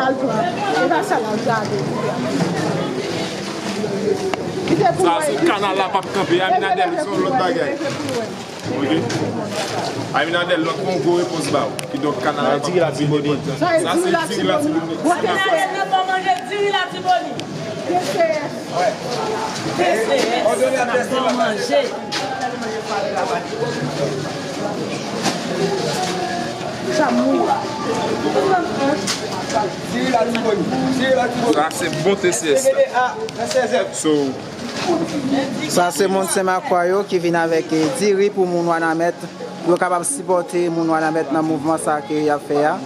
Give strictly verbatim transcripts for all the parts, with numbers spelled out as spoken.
Al pran. E pa sa l al gade. Sa se kanal la p ap kanpe. Abinader se yon lòt bagay. Ok. Abinader, lòt yon gwo repons ba w. Kidonk, kanal la p ap kanpe. Sa se diri Latibonit. Abinader nan pa manje diri Latibonit. T C S nan pa manje. Sa se bon T C S la. So, sa se moun Senmakwa yo ki vin avèk, eh, diri pou moun Wanament, pou yo kapab sipòte moun Wanament nan mouvman sa ke y ap fè a,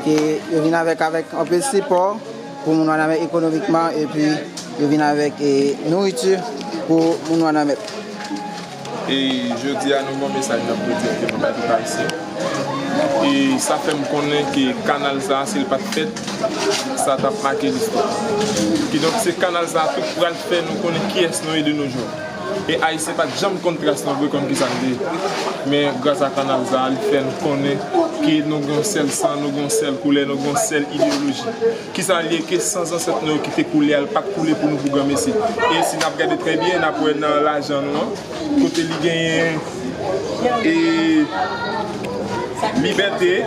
ke yo vin avèk, avèk anpil sipò pou moun Wanament ekonomikman, epi yo vin avèk, eh, nouriti pou moun Wanament. E jodi a, nou gen yon mesaj n ap voye dirèkteman bay tout Ayisyen. E sa fè m konnen ke kanal sa a, si l pa t fèt, sa t ap make listwa. Kidonk, se kanal sa a tou k pral fè nou konnen kiyès nou ye de nos jours. E Ayisyen pa t janm konn tras nou vre, konn kisa n te ye. Men gras a kanal sa a, li fè n konnen ke nou gen yon sèl san, nou gen yon sèl koulè, nou gen yon sèl ideyoloji. Kisa l ye ke san zansèt nou yo kite koule a, l pa t koule pou nou pou granmesi. E si n ap gade trè byen, n ap wè nan lajan nou an, kote li genyen, e, libète,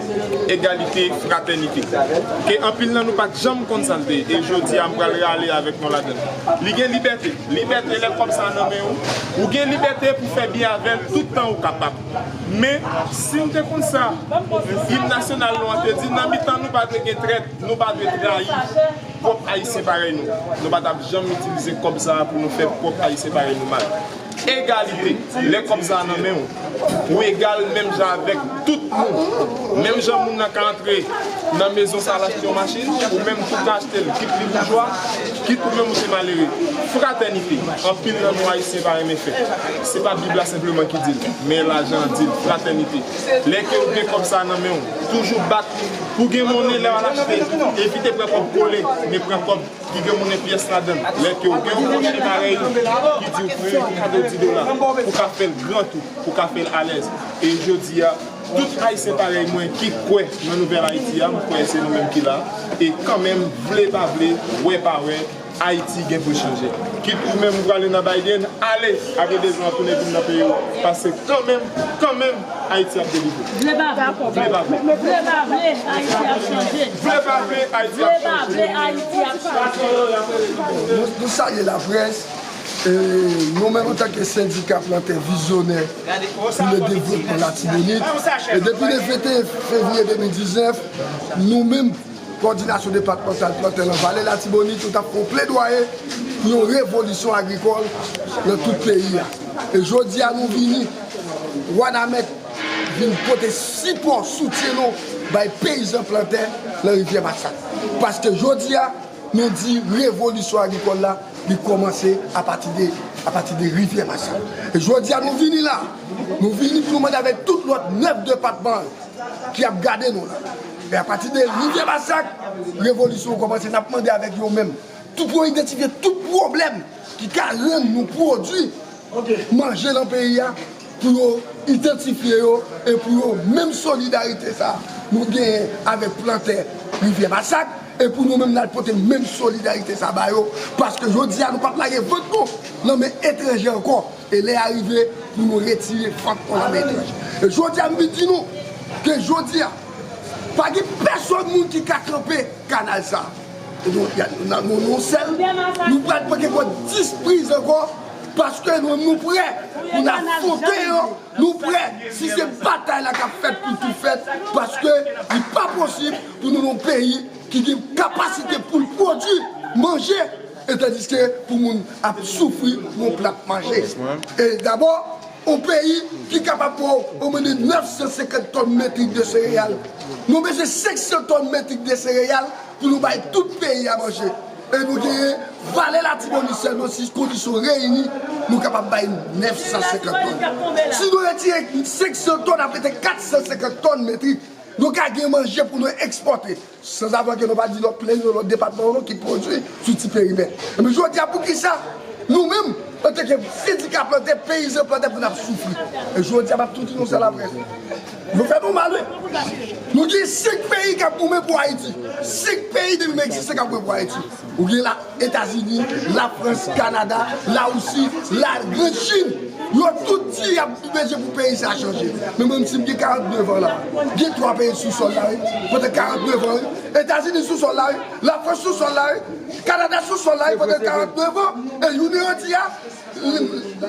egalite, fratènite. Ke anpil nan nou pa t janm konn sa l te ye. E jodi a, m pral rale avèk nou ladan l. Li gen libète. Libète lè kòb sa nan men w. Ou gen libète pou fè byen avè l tout tan ou kapab. Men, si n te konn sa, im nasyonal nou an te di, nan mitan nou pa dwe gen trèt, nou pa dwe trayi pwòp Ayisyen parèy nou. Nou pa t ap janm itilize kòb sa a pou nou fè pwòp Ayisyen parèy nou mal. Egalite, lè kòb sa a nan men w, ou egal menm jan avèk tout moun. Menm jan moun nan ka antre nan mezon sa a, l achte yon machin, ou menm tou ka achte l, kit li boujwa, kit ou menm ou se malere. Fratènite, anpil nan nou Ayisyen pa renmen fè. Se pa Bib la senpleman ki di l, men lajan an di l, fratènite. Lè ke ou gen kòb sa a nan men w, toujou bat pou gen monnen lè w al achte. Evite pran kòb kole, men pran kòb ki gen monnen pyès ladan l. Lè ke w gen yon mòche parèy ki di w pran yon kado di dola, pou w ka fè l gran tou, pou w ka fè l alèz. E jodi a, tout Ayisyen parèy mwen ki kwè nan nouvèl Ayiti a, m kwè se nou menm ki la. E kanmenm, vle pa vle, wè pa wè, Ayiti gen pou l chanje. Kit ou menm ou prale nan Biden, ale, apre de zan tounen vin nan peyi w. Paske kanmenm, kanmenm, Ayiti ap delivre. Vle pa vle. Vle pa vle. Vle pa vle, Ayiti ap chanje. Vle pa vle, Ayiti ap chanje. Vle pa vle, Ayiti ap chanje. Nou, nou salye laprès, e, nou menm antanke sendika plantè vizyonè pou le devlopman Latibonit, e depi le venteyen fevriye de mil diznèf, nou menm, Kòdinasyon depatmantal plantè nan Vale Latibonit, nou t ap fè yon pledwaye pou yon revolisyon agrikòl nan tout peyi a. E jodi a, nou vini, Wanament vin pote sipò, soutyen nou bay peyizan plantè nan Rivyè Masak. Paske jodi a, nou di revolisyon agrikòl la, li kòmanse apati de, apati de Rivyè Masak. E jodi a, nou vini la, nou vini pou nou mande avèk tout lòt nèf depatman ki ap gade nou la. E apati de Rivyè Masak, revolisyon an kòmanse, n ap mande avèk yo menm. Tout pou yo idantifye tout pwoblèm ki ka rann nou pwodui manje nan peyi a, pou yo idantifye yo e pou yo menm solidarite sa nou genyen avèk plantè Rivyè Masak, e pou nou menm n al pote menm solidarite sa ba yo, paske jodi a nou p ap lage vant nou nan men etranje ankò. E lè a rive pou nou retire vant nou nan men etranje. E jodi a, m vin di nou ke jodi a, pa gen pèsonn moun ki ka kanpe kanal sa. E nou, y a, nou, nou, nou sèl, nou pral pran kèk dis priz ankò, paske nou, nou prè pou n afwonte yo, nou prè, si se batay la k ap fèt pou l tou fèt, paske li pa posib pou nou nan yon peyi ki gen kapasite pou l pwodui manje, e tandiske pou moun ap soufri pou yon plat manje. E dabò, yon peyi ki kapab pran omwen de nèf san senkant tòn metrik de sereyal. Nou bezwen senk san tòn metrik de sereyal pou nou bay tout peyi a manje. E nou genyen Vale Latibonit sèlman, si kondisyon reyini, nou kapab bay nèf san senkant tòn. Si nou retire senk san tòn, ap rete kat san senkant tòn metrik, nou ka gen manje pou nou ekspòte. Sanzavan ke nou pa di lòt peyi yo, lòt depatman yo non ki pwodui sou ti perimèt. Ebyen, jodi a, poukisa nou menm, antanke sendika plantè, peyizan plantè, pou n ap soufri? E jodi a, m ap tou di nou sa laprès. Nou fè nou mal, wi. Nou gen senk peyi k ap goumen pou Ayiti. Senk peyi depi m egziste k ap pran pou Ayiti. Ou gen la Etazini, Lafrans, Kanada, Larisi, la Grand Chin. Yo tout di y ap bezwen pou peyi sa chanje. Men mwen menm si m gen karant nèf an la, gen twa peyi sou sòl la wi. Pandan karant nèf an wi. Etazini sou sòl la wi. Lafrans sou sòl la wi. Kanada sou sòl la wi pandan karant nèf an. E jounen jodi a,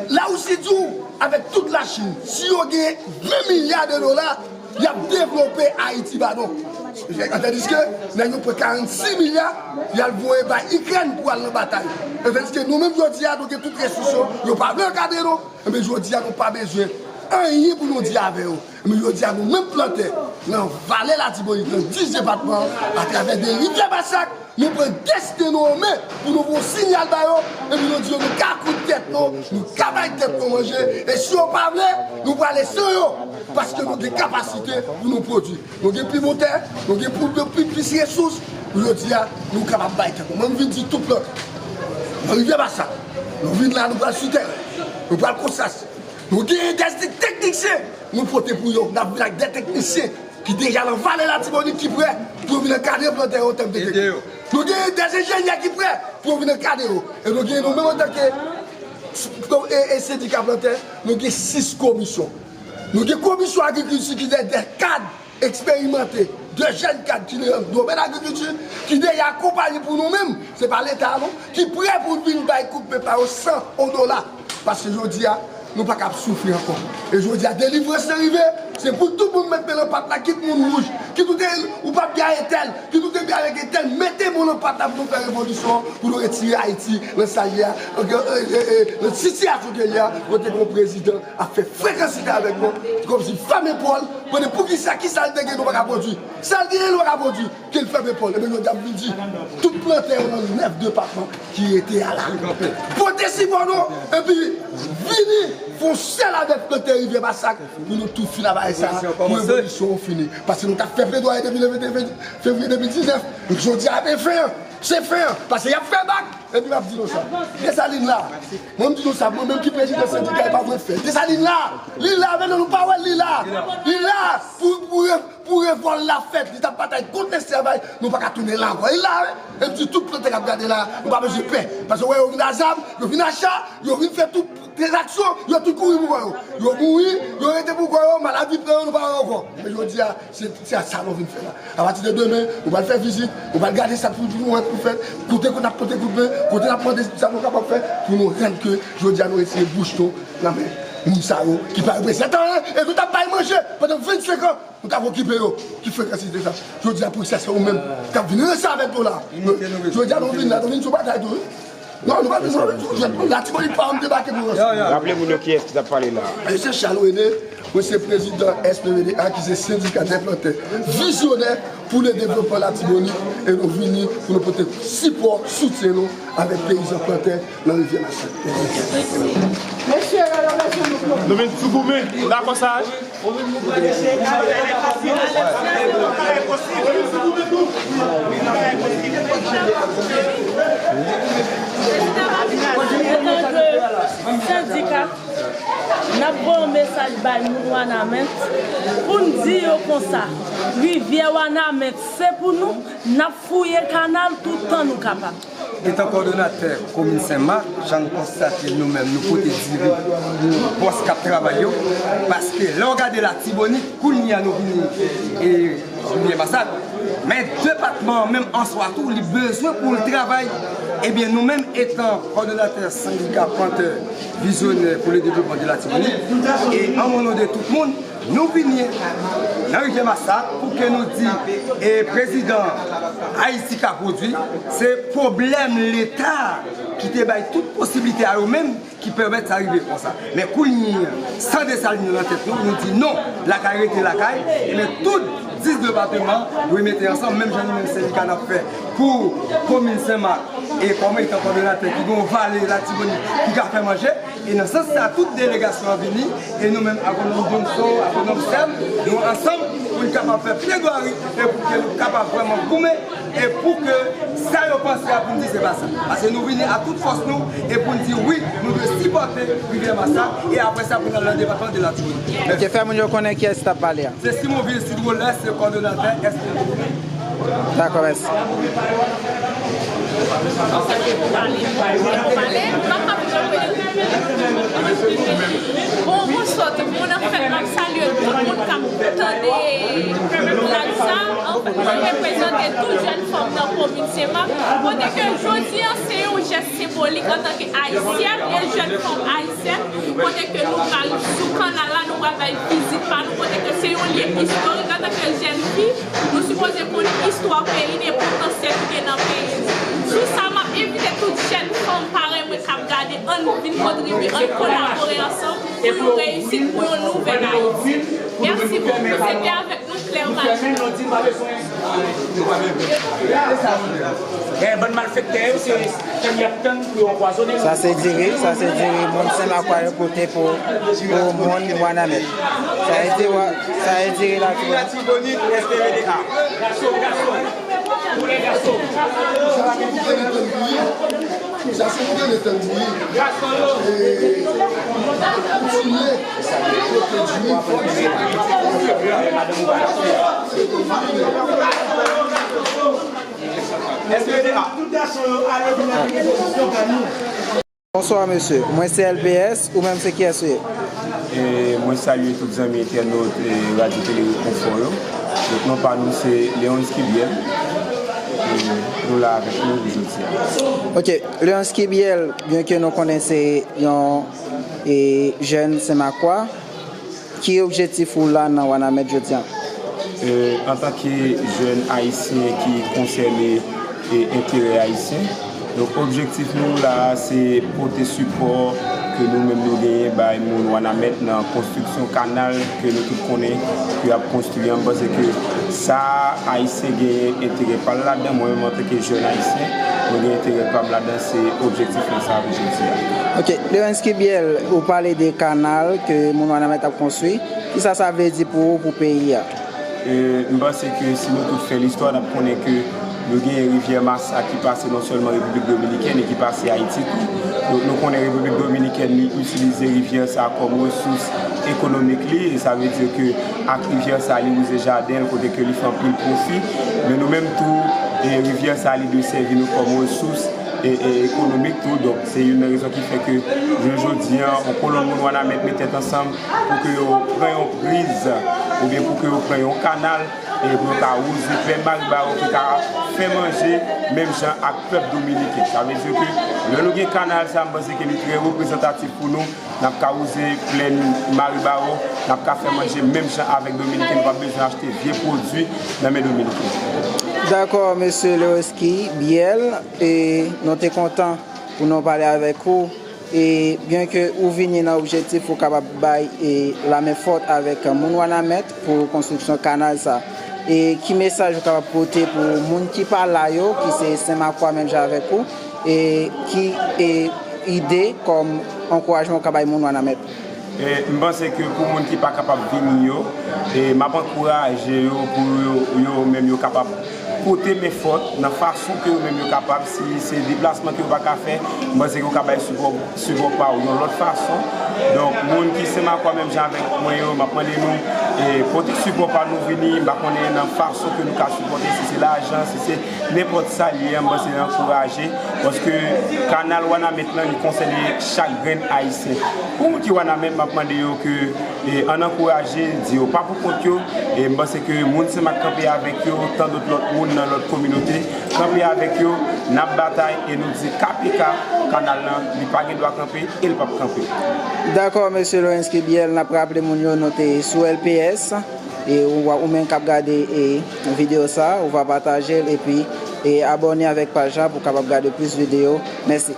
Larisi di w avèk tout Lachin, si yo gen ven milya de dola, y ap devlope Ayiti ba nou. Tandiske nèg yo pran karannsis milya, y al voye bay Ikrèn pou al nan batay. Tandiske nou menm jodi a, nou gen tout resous yo, yo pa vle ankadre nou. Enben jodi a, nou pa bezwen anyen pou nou di avè yo. Enben jodi a, nou menm plantè, nan Vale Latibonit, nan dis depatman an, atravè de Rivyè Masak, nou pran desten nou an men pou nou voye yon siyal ba yo, epi nou di yo nou ka koud tèt nou, nou ka bay tèt nou manje, e si yo pa vle, nou prale san yo, paske nou gen kapasite pou nou pwodui. Nou gen pi bon tè, nou gen pi, pi, plis resous, jodi a, nou kapab bay tèt nou. Mwen, m vin di tout lòt, nan Rivyè Masak, nou vin la, nou pral sou tèren, nou pral konsa, nou gen de teknisyen, nou pote pou yo, n ap vin ak de teknisyen ki deja nan Vale Latibonit ki prè pou yo vin ankadre plantè yo an tèm de teknik. Nou gen de enjenyè ki prè pou yo vin ankadre yo. E nou gen nou menm antanke e, e sendika plantè, nou gen sis komisyon. Nou gen komisyon agrikilti ki de, de kad eksperimante, de jèn kad ki nan domèn agrikilti, ki deja akonpaye pou nou menm, se pa Leta non, ki prè pou vin bay kout men pa yo san yon dola. Paske jodi a, nou pa ka ap soufri ankò. E jodi a, delivrans lan rive, se pou tout moun met men nan pat la, kit moun wouj, kit ou te, ou p ap byen entèl, kit ou te byen avèk entèl, mete men w nan pat la pou nou fè revolisyon, pou nou retire Ayiti nan sa l ye a, nan sitiyasyon ke l ye a, kote yon prezidan ap fè frekansite avèk nou, kòmsi fèmen pòl, kote poukisa, kisa l te gen nou pa ka pwodui? Sa l genyen nou pa ka pwodui, ke l fèmen pòl. Ebyen, jodi a, m vin di, tout plantè yo nan nèf depatman ki rete a la. Pote sipò nou, epi vini, fè yon sèl avèk plantè Rivyè Masak, pou nou tou fin avèk sa, pou revolisyon an fini. Paske nou t ap fè pledwaye depi le venteyen fevriye de mil diznèf, jodi a, se fen an, se fen an, paske y ap fè bak, epi m ap di nou sa. Desalin la, mwen m di nou sa, mwen menm ki prezidan sendika, e pa mwen k fè. Desalin la, li la, men nou pa wè l, li la, li la, pou, pou, pou revòl la fèt, li t ap batay kont lèsklavaj, nou pa ka tounen la ankò. Li la, wi. E m di tout plantè k ap gade la, nou pa bezwen pè. Paske w wè yo vin a zam, yo vin a cha, yo vin fè tout tranzaksyon, yo tout kouri pou kò yo. Yo mouri, yo rete pou kò yo, maladi pran yo, nou pa wè yo ankò. Men jodi a, se, se sa nou vin fè la. Apati de demen, nou pral fè vizit, nou pral gade sa pou nou wè pou fèt, kote n ap pote kout men, kote n ap mande sa nou kapab fè, pou nou rann ke jodi a nou retire bouch nou nan men moun sa yo ki pa reprezante anyen, e nou t ap bay manje pandan vennsenk an. Nou t ap okipe yo, ki frekansite sa. Jodi a, pou sa, se ou menm k ap vin ranse avèk nou la. Jodi a, nou vin la, nou vin sou batay tou, wi. Non, nou pa vin sou batay tou. Latibonit pa janm debake pou ranse. Raple moun yo kiyès ki t ap pale la. E se Charles René, mwen se prezidan S P V D A, ki se sendika dè plantè vizyonè pou le devlopman Latibonit, e nou vini pou nou pote sipò, soutyen nou avèk peyizan plantè nan Rivyè Masak. Mesye, nou vin sou goumen, dakò sa. Etanke sendika, n ap voye yon mesaj bay moun Wanament pou n di yo konsa, rivyè Wanament se pou nou, n ap fouye kanal tout tan nou kapab. Etan kòdonatè komin Senmak, jan n konstate l, nou menm, nou pote diri pou bòs k ap travay yo, paske lè w gade Latibonit, kounye a nou vini, e, Rivyè Masak, men depatman an menm an swa tou, li bezwen pou l travay. Ebyen, nou menm, etan kòdonatè sendika plantè vizyonè pou le devlopman de Latibonit, e an o non de tout moun, nou vini nan Rivyè Masak pou ke nou di, e, prezidan, Ayiti ka pwodui, se pwoblèm Leta ki te bay tout posiblite a yo menm ki pèmèt sa rive konsa. Men kounye a, san Desalin nan tèt nou, nou di non, lakay rete lakay, ebyen tout dis depatman dwe mete ansanm, menm jan nou menm sendika n ap fè pou komin Senmak, e kòm etan kòdonatè ki gen yon vale Latibonit ki ka fè manje, e nan sans sa, tout delegasyon an vini, e nou menm, agwonòm Johnson, agwonòm Sèm, nou ansanm pou n kapab fè pledwari e pou ke nou kapab vrèman goumen e pou ke sa yo panse a pou n di se pa sa. Paske nou vini ak tout fòs nou e pou n di wi, nou dwe sipòte Rivyè Masak e apre sa pou n al nan depatman de Latibonit. Ok, fè moun yo konnen kiyès ki t ap pale a. Se Simon Vilsid Rolès, se kòdonatè S P V D A. Dakò, mèsi. Bon, bonswa tout moun. Anfèt, m ap salye tout moun k ap tande live sa. Anfèt, mwen reprezante tout jèn fanm nan komin Senmak. Kote ke jodi a, se yon jès senbolik antanke ayisyèn e jèn fanm ayisyèn. Kote ke nou pral sou kanal la, nou pral bay vizit pa nou, kote ke se yon lye istorik antanke jèn fi. Nou sipoze konn istwa peyi n, enpòtans ki gen nan peyi n. Sou sa, m ap envite tout jèn fanm parèy mwen k ap gade, ann vin kontribye, ann kolabore ansanm pou yon reyisit, pou yon nouvèl Ayiti. Mèsi bokou. Se te avèk nou, Claire Marie. Gen bann malfektè yo, se kòm y ap tann pou yo anpwazonnen yo. Sa se diri, sa se diri moun Senmakwa yo pote pou, pou moun Wanament. Sa e diri, sa e diri Latibonit. Latibonit, S P V D A. Gason, gason. Pou lè gason. Sa se pou gade tann bouyi. E kontinye pote diri fò. Bonswa, mesye. Mwen se L P S, ou menm se kiyès ou ye? E mwen salye tout zanmi entènot e Radyo Tele Rekonfò yo. Donk, non pa nou se Leonce Kibiel. E nou la avèk nou jodi a. Ok, Leonce Kibiel, byen ke nou konnen se yon, e, jèn Senmakwa, ki objektif ou la nan Wanament jodi a? E, antanke jèn ayisyen ki konsène e enterè ayisyen, donk objektif nou la a se pote sipò ke nou menm nou genyen bay moun Wanament nan konstriksyon kanal ke nou tout konnen ke y ap konstwi an. M panse ke sa ayisyen genyen enterè pa l ladan, mwen menm antanke jèn ayisyen, mwen gen enterè pa m ladan, se objektif mwen sa pou jodi a. Ok, Leonce Kibiel, ou pale de kanal ke moun Wanament ap konstwi. Kisa sa vle di pou ou, pou peyi a? E, m panse ke si nou tout fè listwa, n ap konnen ke nou genyen rivyè Masa ki pase non sèlman Repiblik Dominikèn e ki pase Ayiti tou. Donk, nou konnen Repiblik Dominikèn, li itilize rivyè sa kòm resous ekonomik li, e sa vle di ke ak rivyè sa, li wouze jaden l, kote ke li fè anpil pwofi. Men nou menm tou, e rivyè sa, li dwe sèvi nou kòm resous e, e ekonomik tou. Donk, se youn nan rezon ki fè ke, jounen jodi a, yon kolonn moun Wanament met tèt ansanm pou ke yo pran yon priz, oubyen pou ke yo pran yon kanal, e pou yo ka wouze plèn Maribawo ki ka fè manje menm jan ak pèp dominiken. Sa vle di ke lè nou gen kanal sa, m panse ke li trè reprezantatif pou nou. N ap ka wouze plèn Maribawo, n ap ka fè manje menm jan avèk Dominiken, nou p ap bezwen achte vye pwodui nan men Dominiken. Dakò, mesye Leoski Biel, e nou te kontan pou nou pale avèk ou. E byen ke ou vini nan objektif ou kapab bay, e, lamen fòt avèk moun Wanament pou konstriksyon kanal sa. E ki mesaj ou kapab pote pou moun ki pa la yo, ki se Senmakwa menm jan avèk ou, e ki, e, ide kòm ankourajman ou ka bay moun Wanament? E, m panse ke pou moun ki pa kapab vini yo, e, m ap ankouraje yo pou yo, yo menm yo kapab pote men fòt nan fason ke yo menm yo kapab. Si se deplasman ke yo pa ka fè, m panse ke yo ka bay sipò, sipò pa yo yon lòt fason. Donk, moun ki Senmakwa menm jan avèk mwen yo, m ap mande nou, e, pote sipò pa nou vini. M pa konnen nan fason ke nou ka sipòte, si se lajan, si se nenpòt sa l ye, m panse ankouraje, paske kanal Wanament lan, li konsène chak grenn Ayisyen. Pou moun ki Wanament, m ap mande yo ke, e, ann ankouraje, di yo pa pou kont yo, e m panse ke moun Senmak kanpe avèk yo, tandòt lòt moun nan lòt kominote kanpe avèk yo, n ap batay e nou di K P K, kanal lan, li pa gen dwa kanpe e l p ap kanpe. Dakò, mesye Lawrence Kibiel, n ap raple moun yo, nou te sou L P S. E ou, ou menm k ap gade, e, videyo sa, ou va pataje l epi, e, abòne avèk paj la pou w kapab gade plis videyo. Mèsi.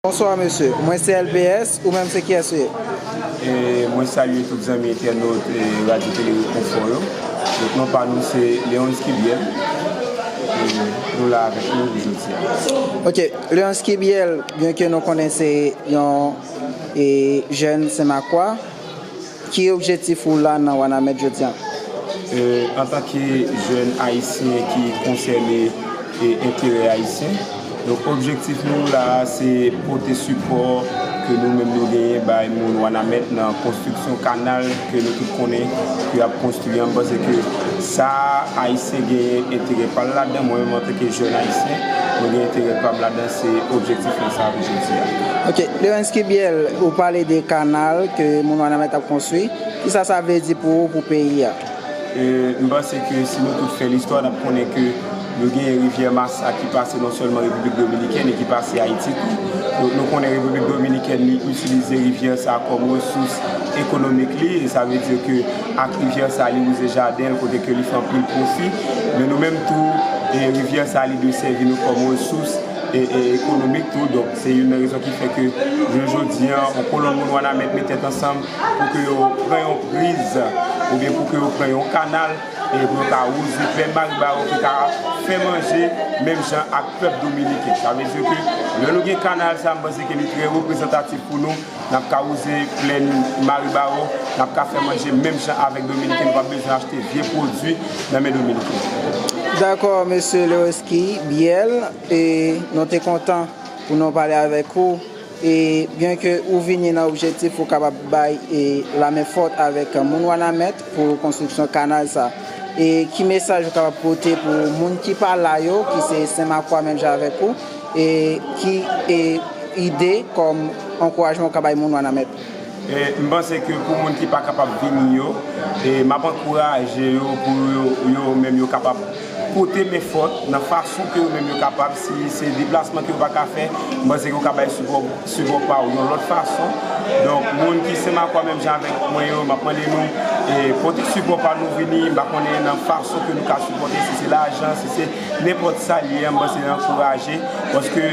Bonswa, mesye. Mwen se L P S, ou menm se kiyès ou ye? E mwen salye tout zanmi entènot e Radyo Tele Rekonfò yo. Donk, non pa nou se Leonce Kibiel. E nou la avèk nou pou jodi a. Ok, Leonce Kibiel, byen ke nou konnen se yon e, jèn Senmakwa, ki objektif ou la nan Wanament jodi a? E, antanke jèn ayisyen ki konsène e enterè ayisyen, donk objektif nou la a se pote sipò ke nou menm nou genyen bay moun Wanament nan konstriksyon kanal ke nou tout konnen ke y ap konstwi an. M panse ke sa a, ayisyen genyen enterè pa l ladan. Mwen menm, antanke jèn ayisyen, mwen gen enterè pa m ladan. Se objektif mwen sa a pou jodi a. Ok, Leonce Kibiel, ou pale de kanal ke moun Wanament ap konstwi. Kisa sa vle di pou ou, pou peyi a? E, m panse ke si nou tout fè listwa, n ap konnen ke nou genyen rivyè Masa ki pase non sèlman Repiblik Dominikèn e ki pase Ayiti tou. Donk, nou konnen Repiblik Dominikèn, li itilize rivyè sa a kòm resous ekonomik li. E sa vle di ke ak rivyè sa a, li wouze jaden l, kote ke li fè anpil pwofi. Men nou menm tou, e rivyè sa a, li dwe sèvi nou kòm resous e, e ekonomik tou. Donk, se youn nan rezon ki fè ke, jounen jodi a, yon kolonn moun Wanament met tèt ansanm pou ke yo pran yon priz oubyen pou ke yo pran yon kanal e pou yo ka wouze pèp Maribawou ki ka fè manje menm jan ak pèp dominiken. Sa vle di ke lè nou gen kanal sa, m panse ke li trè reprezantatif pou nou. N ap ka wouze plèn Maribawou, n ap ka fè manje menm jan avèk dominiken. Nou p ap bezwen achte vye pwodui nan men dominiken. Dakò, mesye Leonce Kibiel, e nou te kontan pou nou pale avèk ou. E byen ke ou vini nan objektif ou kapab bay e lamen fòt avèk moun Wanament pou konstriksyon kanal sa. E ki mesaj ou kapab pote pou moun ki pa la yo, ki se Senmakwa menm jan avèk ou, e ki e ide kòm ankourajman ou ka bay moun Wanament? E m panse ke pou moun ki pa kapab vini yo, e m ap ankouraje yo pou yo, yo menm yo kapab pote men fòt nan fason ke yo menm yo kapab. Si se deplasman ke yo pa ka fè, m panse ke yo ka bay sipò, sipò pa yo yon lòt fason. Donk, moun ki Senmakwa menm jan avèk mwen yo, m ap mande nou e pote sipò pa nou vini. M pa konnen nan fason ke nou ka sipòte, si se lajan, si se nenpòt sa l ye, m panse ankouraje, paske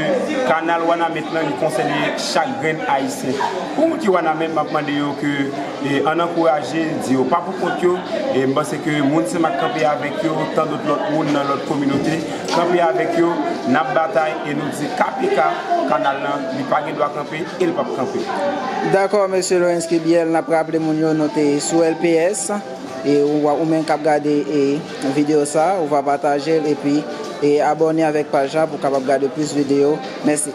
kanal Wanament lan, li konsène chak grenn ayisyen. Pou moun ki Wanament, m ap mande yo ke e ann ankouraje, di yo pa pou kont yo. E m panse ke moun Senmak kanpe avèk yo, tandòt lòt moun nan lòt kominote kanpe avèk yo. N ap batay e nou di K P K, kanal lan, li pa gen dwa kanpe e l p ap kanpe. Dakò, mesye Leonce Kibiel, n ap raple moun yo, nou te sou L P S. E ou, ou menm k ap gade e videyo sa, ou va pataje l epi e abòne avèk paj la pou w kapab gade plis videyo. Mèsi.